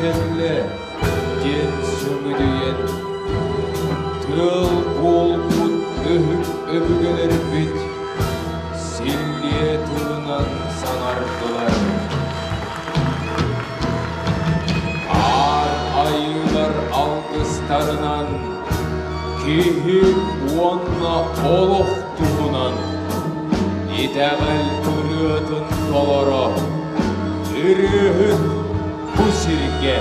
кэллэ диэн сөҥүдүйэн, тыал буолбут өһүк өбүгэлэрбит силлиэ тылынан саҥардылар. Аар айыылар алгыстарынан киһи уонна олох туһунан итэҕэл ырыатын толоро ырыаһыт бу сиргэ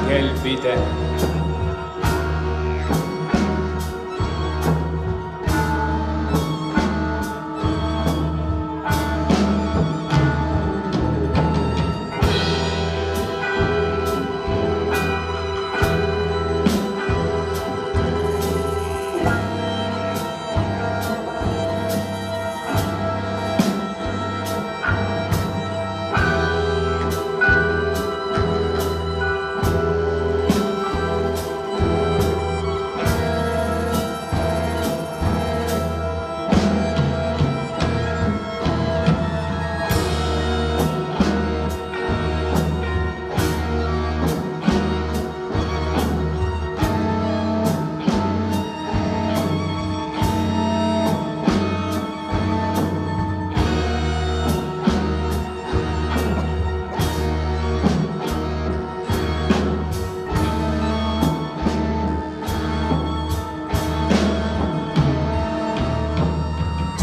кэлбитэ.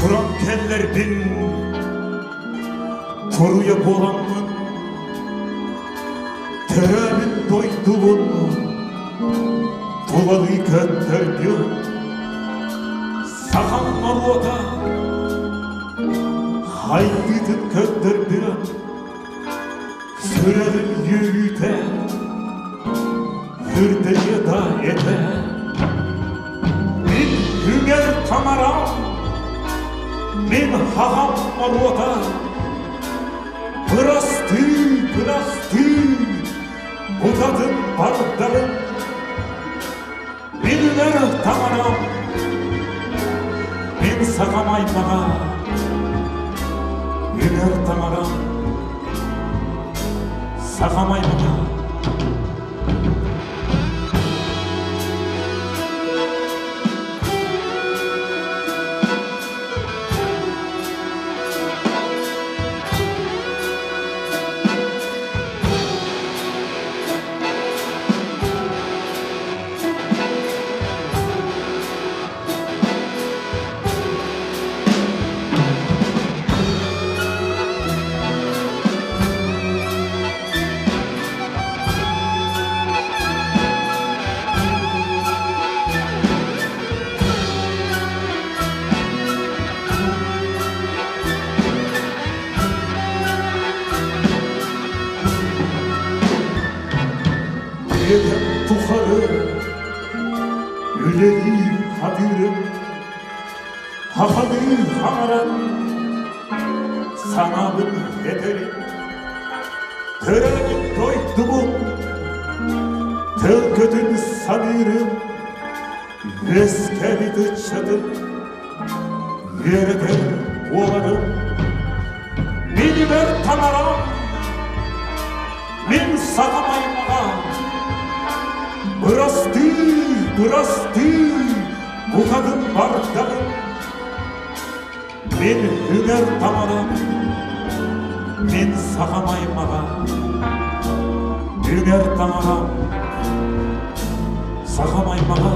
Туран кэллэрбин туруйа буоламмын төрөөбүт дойдубун тулалыы көттөрдүм сахам норуота хайдыытын көрдөрдүм сүрэҕим үөрүүтэ үрдэйэ да этэ Мин үҥэр таҥарам, мин хаҕам норуота, бырастыы, бырастыы, букатын бардарым. Мин үҥэр таҥарам, мин сахам аймаҕа, үҥэр таҥарам, сахам аймаҕа. Үйэм тухары үлэлии хатыырым, хахалыы хаҥаран санаабын этэрим. Төрөөбүт дойдубун төлкөтүн саныырым, үөскээбит ыччатын үөрэтэр буоларым. Минибэр таҥарам, мин сахам аймаҕа, бырастыы, бырастыы, букатын бардаҕым. Мин үгэр таҥарам, мин сахам аймаҕа, үгэр таҥарам, сахам аймаҕа.